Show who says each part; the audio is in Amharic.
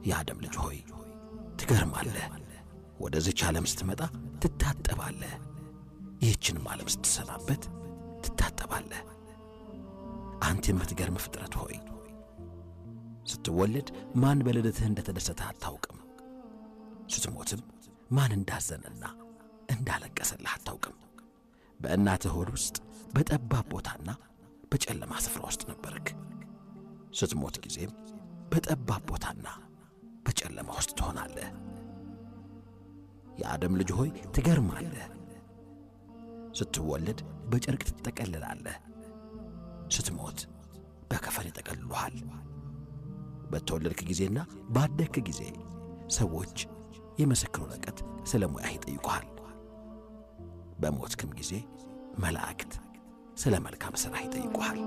Speaker 1: የአደም ልጅ ሆይ ትገርማለህ። ወደዚች ዓለም ስትመጣ ትታጠባለህ፣ ይህችንም ዓለም ስትሰናበት ትታጠባለህ። አንተ የምትገርም ፍጥረት ሆይ ስትወለድ ማን በልደትህ እንደተደሰተ አታውቅም። ስትሞትም ማን እንዳዘነና እንዳለቀሰልህ አታውቅም። በእናትህ ሆድ ውስጥ በጠባብ ቦታና በጨለማ ስፍራ ውስጥ ነበርክ። ስትሞት ጊዜም በጠባብ ቦታና በጨለማ ውስጥ ትሆናለህ። የአደም ልጅ ሆይ ትገርማለህ። ስትወለድ በጨርቅ ትጠቀልላለህ፣ ስትሞት በከፈን ይጠቀልሉሃል። በተወለድክ ጊዜና ባደግክ ጊዜ ሰዎች የምስክር ወረቀት ስለ ሙያህ ይጠይቁሃል። በሞትክም ጊዜ መላእክት ስለ መልካም ሥራህ ይጠይቁሃል።